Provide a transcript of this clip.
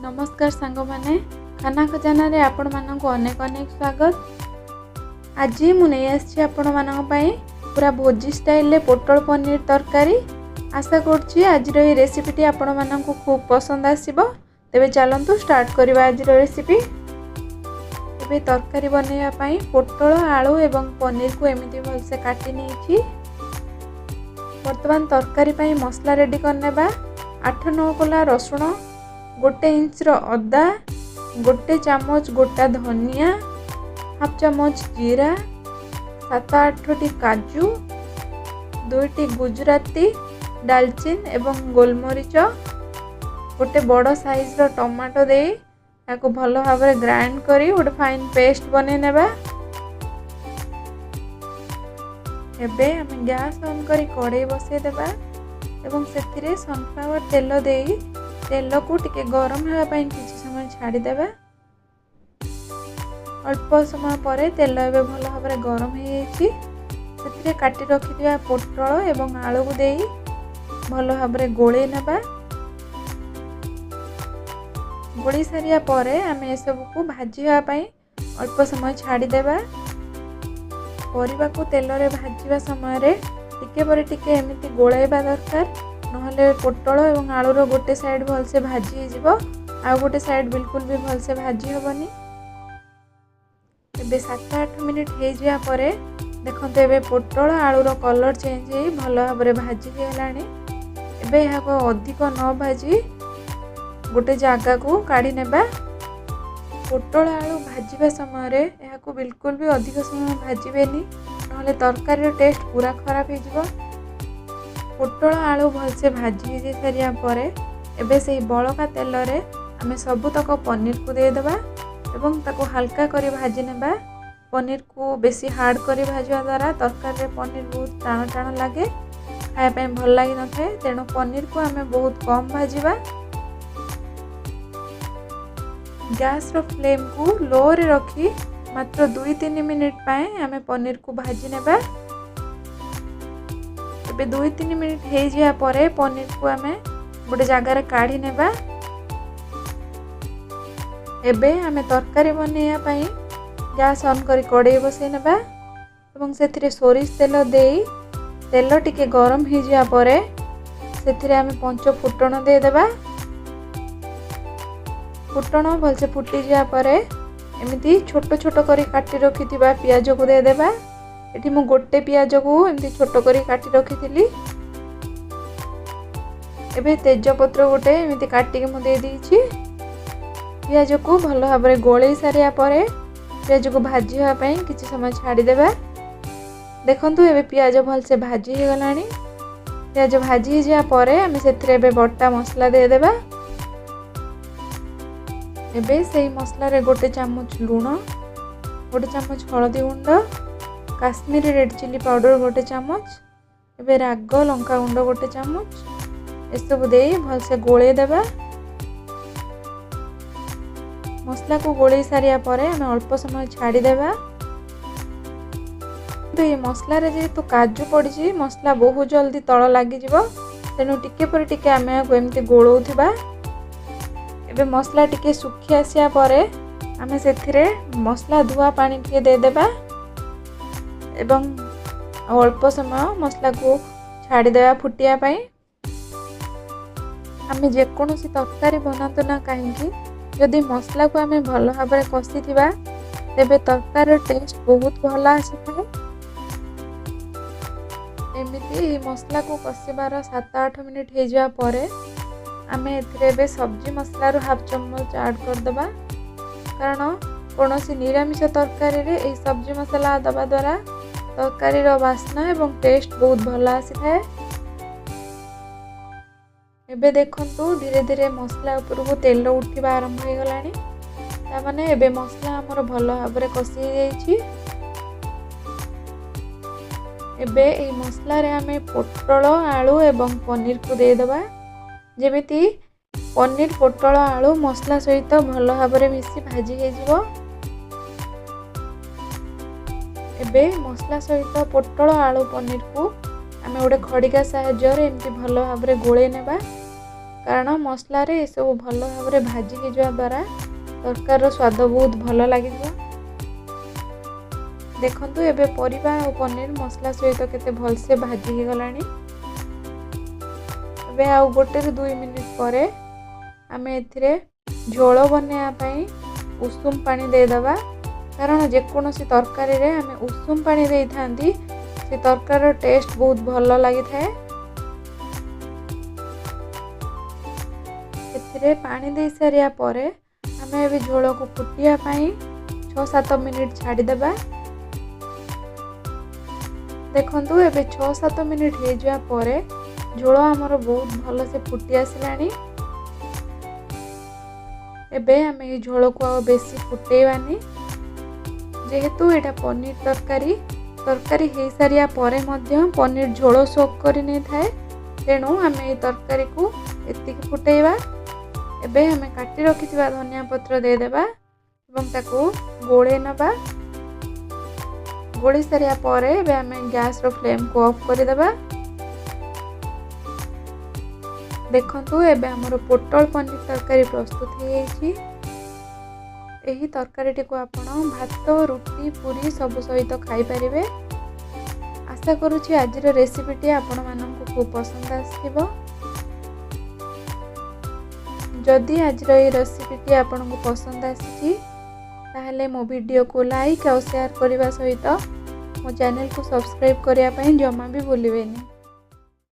ନମସ୍କାର ସାଙ୍ଗମାନେ, ଖାନା ଖଜାନାରେ ଆପଣମାନଙ୍କୁ ଅନେକ ଅନେକ ସ୍ୱାଗତ। ଆଜି ମୁଁ ନେଇ ଆସିଛି ଆପଣମାନଙ୍କ ପାଇଁ ପୁରା ଭୋଜି ଷ୍ଟାଇଲରେ ପୋଟଳ ପନିର ତରକାରୀ। ଆଶା କରୁଛି ଆଜିର ଏହି ରେସିପିଟି ଆପଣମାନଙ୍କୁ ଖୁବ୍ ପସନ୍ଦ ଆସିବ। ତେବେ ଚାଲନ୍ତୁ ଷ୍ଟାର୍ଟ କରିବା ଆଜିର ରେସିପି। ଏବେ ତରକାରୀ ବନେଇବା ପାଇଁ ପୋଟଳ, ଆଳୁ ଏବଂ ପନିରକୁ ଏମିତି ଭଲସେ କାଟି ନେଇଛି। ବର୍ତ୍ତମାନ ତରକାରୀ ପାଇଁ ମସଲା ରେଡ଼ି କରିନେବା। 8-9 କୋଲା ରସୁଣ, 1 ଇଞ୍ଚର ଅଦା, 1 ଚାମଚ ଗୋଟା ଧନିଆ, ହାଫ୍ ଚାମଚ ଜିରା, 7-8ଟି କାଜୁ, 2ଟି ଗୁଜୁରାତି, ଡାଲଚିନ୍ ଏବଂ ଗୋଲମରିଚ, ଗୋଟେ ବଡ଼ ସାଇଜ୍ର ଟମାଟୋ ଦେଇ ତାକୁ ଭଲ ଭାବରେ ଗ୍ରାଇଣ୍ଡ କରି ଗୋଟେ ଫାଇନ୍ ପେଷ୍ଟ ବନେଇ ନେବା। ଏବେ ଆମେ ଗ୍ୟାସ୍ ଅନ୍ କରି କଡ଼େଇ ବସେଇ ଦେବା ଏବଂ ସେଥିରେ ସନଫ୍ଲାୱାର ତେଲ ଦେଇ ତେଲକୁ ଟିକେ ଗରମ ହେବା ପାଇଁ କିଛି ସମୟ ଛାଡ଼ିଦେବା। ଅଳ୍ପ ସମୟ ପରେ ତେଲ ଏବେ ଭଲ ଭାବରେ ଗରମ ହେଇଯାଇଛି। ସେଥିରେ କାଟି ରଖିଥିବା ପୋଟଳ ଏବଂ ଆଳୁକୁ ଦେଇ ଭଲ ଭାବରେ ଗୋଳେଇ ନେବା। ଗୋଳେଇ ସାରିବା ପରେ ଆମେ ଏସବୁକୁ ଭାଜି ହେବା ପାଇଁ ଅଳ୍ପ ସମୟ ଛାଡ଼ିଦେବା। ପରିବାକୁ ତେଲରେ ଭାଜିବା ସମୟରେ ଟିକେ ପରେ ଟିକେ ଏମିତି ଗୋଳାଇବା ଦରକାର, ନହେଲେ ପୋଟଳ ଏବଂ ଆଳୁର ଗୋଟେ ସାଇଡ଼୍ ଭଲସେ ଭାଜି ହେଇଯିବ, ଆଉ ଗୋଟେ ସାଇଡ଼୍ ବିଲକୁଲ ବି ଭଲସେ ଭାଜି ହେବନି। ଏବେ 7-8 ମିନିଟ୍ ହେଇଯିବା ପରେ ଦେଖନ୍ତୁ ଏବେ ପୋଟଳ ଆଳୁର କଲର୍ ଚେଞ୍ଜ ହେଇ ଭଲ ଭାବରେ ଭାଜି ହେଇଗଲାଣି। ଏବେ ଏହାକୁ ଅଧିକ ନ ଭାଜି ଗୋଟେ ଜାଗାକୁ କାଢ଼ି ନେବା। ପୋଟଳ ଆଳୁ ଭାଜିବା ସମୟରେ ଏହାକୁ ବିଲକୁଲ ବି ଅଧିକ ସମୟ ଭାଜିବେନି, ନହେଲେ ତରକାରୀର ଟେଷ୍ଟ ପୁରା ଖରାପ ହେଇଯିବ। ପୋଟଳ ଆଳୁ ଭଲସେ ଭାଜି ହେଇଯାଇ ସାରିବା ପରେ ଏବେ ସେଇ ବଳକା ତେଲରେ ଆମେ ସବୁତକ ପନିରକୁ ଦେଇଦେବା ଏବଂ ତାକୁ ହାଲକା କରି ଭାଜି ନେବା। ପନିରକୁ ବେଶୀ ହାର୍ଡ଼ କରି ଭାଜିବା ଦ୍ୱାରା ତରକାରୀରେ ପନିର ବହୁତ ଟାଣ ଟାଣ ଲାଗେ, ଖାଇବା ପାଇଁ ଭଲ ଲାଗିନଥାଏ। ତେଣୁ ପନିରକୁ ଆମେ ବହୁତ କମ୍ ଭାଜିବା। ଗ୍ୟାସ୍ର ଫ୍ଲେମ୍କୁ ଲୋରେ ରଖି ମାତ୍ର 2-3 ମିନିଟ୍ ପାଇଁ ଆମେ ପନିରକୁ ଭାଜି ନେବା। ଏବେ 2-3 ମିନିଟ୍ ହେଇଯିବା ପରେ ପନିରକୁ ଆମେ ଗୋଟେ ଜାଗାରେ କାଢ଼ି ନେବା। ଏବେ ଆମେ ତରକାରୀ ବନେଇବା ପାଇଁ ଗ୍ୟାସ୍ ଅନ୍ କରି କଡ଼େଇ ବସେଇ ନେବା ଏବଂ ସେଥିରେ ସୋରିଷ ତେଲ ଦେଇ ତେଲ ଟିକେ ଗରମ ହେଇଯିବା ପରେ ସେଥିରେ ଆମେ ପଞ୍ଚ ଫୁଟଣ ଦେଇଦେବା। ଫୁଟଣ ଭଲସେ ଫୁଟିଯିବା ପରେ ଏମିତି ଛୋଟ ଛୋଟ କରି କାଟି ରଖିଥିବା ପିଆଜକୁ ଦେଇଦେବା। ଏଠି ମୁଁ ଗୋଟେ ପିଆଜକୁ ଏମିତି ଛୋଟ କରି କାଟି ରଖିଥିଲି। ଏବେ ତେଜପତ୍ର ଗୋଟେ ଏମିତି କାଟିକି ମୁଁ ଦେଇଦେଇଛି। ପିଆଜକୁ ଭଲ ଭାବରେ ଗୋଳେଇ ସାରିବା ପରେ ପିଆଜକୁ ଭାଜି ହେବା ପାଇଁ କିଛି ସମୟ ଛାଡ଼ିଦେବା। ଦେଖନ୍ତୁ ଏବେ ପିଆଜ ଭଲସେ ଭାଜି ହେଇଗଲାଣି। ପିଆଜ ଭାଜି ହେଇଯିବା ପରେ ଆମେ ସେଥିରେ ଏବେ ବଟା ମସଲା ଦେଇଦେବା। ଏବେ ସେଇ ମସଲାରେ 1 ଚାମଚ ଲୁଣ, 1 ଚାମଚ ହଳଦୀ ଗୁଣ୍ଡ, କାଶ୍ମୀରୀ ରେଡ଼୍ ଚିଲି ପାଉଡ଼ର 1 ଚାମଚ, ଏବେ ରାଗ ଲଙ୍କା ଗୁଣ୍ଡ 1 ଚାମଚ, ଏସବୁ ଦେଇ ଭଲସେ ଗୋଳେଇ ଦେବା। ମସଲାକୁ ଗୋଳେଇ ସାରିବା ପରେ ଆମେ ଅଳ୍ପ ସମୟ ଛାଡ଼ିଦେବା। କିନ୍ତୁ ଏ ମସଲାରେ ଯେହେତୁ କାଜୁ ପଡ଼ିଛି, ମସଲା ବହୁତ ଜଲ୍ଦି ତଳ ଲାଗିଯିବ, ତେଣୁ ଟିକେ ପରେ ଟିକେ ଆମେ ଏହାକୁ ଏମିତି ଗୋଳଉଥିବା। ଏବେ ମସଲା ଟିକେ ଶୁଖି ଆସିବା ପରେ ଆମେ ସେଥିରେ ମସଲା ଧୁଆ ପାଣି ଟିକେ ଦେଇଦେବା ଏବଂ ଆଉ ଅଳ୍ପ ସମୟ ମସଲାକୁ ଛାଡ଼ିଦେବା ଫୁଟିବା ପାଇଁ। ଆମେ ଯେକୌଣସି ତରକାରୀ ବନାନ୍ତୁ ନା କାହିଁକି, ଯଦି ମସଲାକୁ ଆମେ ଭଲ ଭାବରେ କଷିଥିବା ତେବେ ତରକାରୀର ଟେଷ୍ଟ ବହୁତ ଭଲ ଆସିଥାଏ। ଏମିତି ମସଲାକୁ କଷିବାର 7-8 ମିନିଟ୍ ହେଇଯିବା ପରେ ଆମେ ଏଥିରେ ଏବେ ସବଜି ମସଲାରୁ ହାଫ୍ ଚାମଚ ଆଡ଼୍ କରିଦେବା, କାରଣ କୌଣସି ନିରାମିଷ ତରକାରୀରେ ଏହି ସବଜି ମସଲା ଦେବା ଦ୍ୱାରା ତରକାରୀର ବାସ୍ନା ଏବଂ ଟେଷ୍ଟ ବହୁତ ଭଲ ଆସିଥାଏ। ଏବେ ଦେଖନ୍ତୁ ଧୀରେ ଧୀରେ ମସଲା ଉପରକୁ ତେଲ ଉଠିବା ଆରମ୍ଭ ହେଇଗଲାଣି। ତାମାନେ ଏବେ ମସଲା ଆମର ଭଲ ଭାବରେ କଷି ହେଇଯାଇଛି। ଏବେ ଏହି ମସଲାରେ ଆମେ ପୋଟଳ, ଆଳୁ ଏବଂ ପନିରକୁ ଦେଇଦେବା, ଯେମିତି ପନିର, ପୋଟଳ, ଆଳୁ ମସଲା ସହିତ ଭଲ ଭାବରେ ମିଶି ଭାଜି ହେଇଯିବ। ଏବେ ମସଲା ସହିତ ପୋଟଳ, ଆଳୁ, ପନିରକୁ ଆମେ ଗୋଟେ ଖଡ଼ିକା ସାହାଯ୍ୟରେ ଏମିତି ଭଲ ଭାବରେ ଗୋଳେଇ ନେବା। କାରଣ ମସଲାରେ ଏସବୁ ଭଲ ଭାବରେ ଭାଜି ହେଇଯିବା ଦ୍ୱାରା ତରକାରୀର ସ୍ୱାଦ ବହୁତ ଭଲ ଲାଗିଯିବ। ଦେଖନ୍ତୁ, ଏବେ ପରିବା ଆଉ ପନିର ମସଲା ସହିତ କେତେ ଭଲସେ ଭାଜି ହେଇଗଲାଣି। ଏବେ ଆଉ 1ରୁ 2 ମିନିଟ୍ ପରେ ଆମେ ଏଥିରେ ଝୋଳ ବନେଇବା ପାଇଁ ଉଷୁମ ପାଣି ଦେଇଦେବା, କାରଣ ଯେକୌଣସି ତରକାରୀରେ ଆମେ ଉଷୁମ ପାଣି ଦେଇଥାନ୍ତି, ସେ ତରକାରୀର ଟେଷ୍ଟ ବହୁତ ଭଲ ଲାଗିଥାଏ। ଏଥିରେ ପାଣି ଦେଇ ସାରିବା ପରେ ଆମେ ଏବେ ଝୋଳକୁ ଫୁଟିବା ପାଇଁ 6-7 ମିନିଟ୍ ଛାଡ଼ିଦେବା। ଦେଖନ୍ତୁ, ଏବେ 6-7 ମିନିଟ୍ ହେଇଯିବା ପରେ ଝୋଳ ଆମର ବହୁତ ଭଲସେ ଫୁଟି ଆସିଲାଣି। ଏବେ ଆମେ ଏଇ ଝୋଳକୁ ଆଉ ବେଶୀ ଫୁଟେଇବାନି। ଯେହେତୁ ଏଇଟା ପନିର ତରକାରୀ, ତରକାରୀ ହେଇସାରିବା ପରେ ମଧ୍ୟ ପନିର ଝୋଳ ସୋକ୍ କରି ନେଇଥାଏ, ତେଣୁ ଆମେ ଏଇ ତରକାରୀକୁ ଏତିକି ଫୁଟେଇବା। ଏବେ ଆମେ କାଟି ରଖିଥିବା ଧନିଆ ପତ୍ର ଦେଇଦେବା ଏବଂ ତାକୁ ଗୋଳେଇ ନେବା। ଗୋଳେଇ ସାରିବା ପରେ ଏବେ ଆମେ ଗ୍ୟାସ୍ର ଫ୍ଲେମ୍କୁ ଅଫ୍ କରିଦେବା। ଦେଖନ୍ତୁ, ଏବେ ଆମର ପୋଟଳ ପନିର ତରକାରୀ ପ୍ରସ୍ତୁତ ହେଇଯାଇଛି। ଏହି ତରକାରୀଟିକୁ ଆପଣ ଭାତ, ରୁଟି, ପୁରୀ ସବୁ ସହିତ ଖାଇପାରିବେ। ଆଶା କରୁଛି ଆଜିର ରେସିପିଟି ଆପଣମାନଙ୍କୁ ଖୁବ୍ ପସନ୍ଦ ଆସିଥିବ। ଯଦି ଆଜିର ଏହି ରେସିପିଟି ଆପଣଙ୍କୁ ପସନ୍ଦ ଆସିଛି, ତାହେଲେ ମୋ ଭିଡ଼ିଓକୁ ଲାଇକ୍ ଆଉ ସେୟାର କରିବା ସହିତ ମୋ ଚ୍ୟାନେଲକୁ ସବସ୍କ୍ରାଇବ୍ କରିବା ପାଇଁ ଜମା ବି ଭୁଲିବେନି।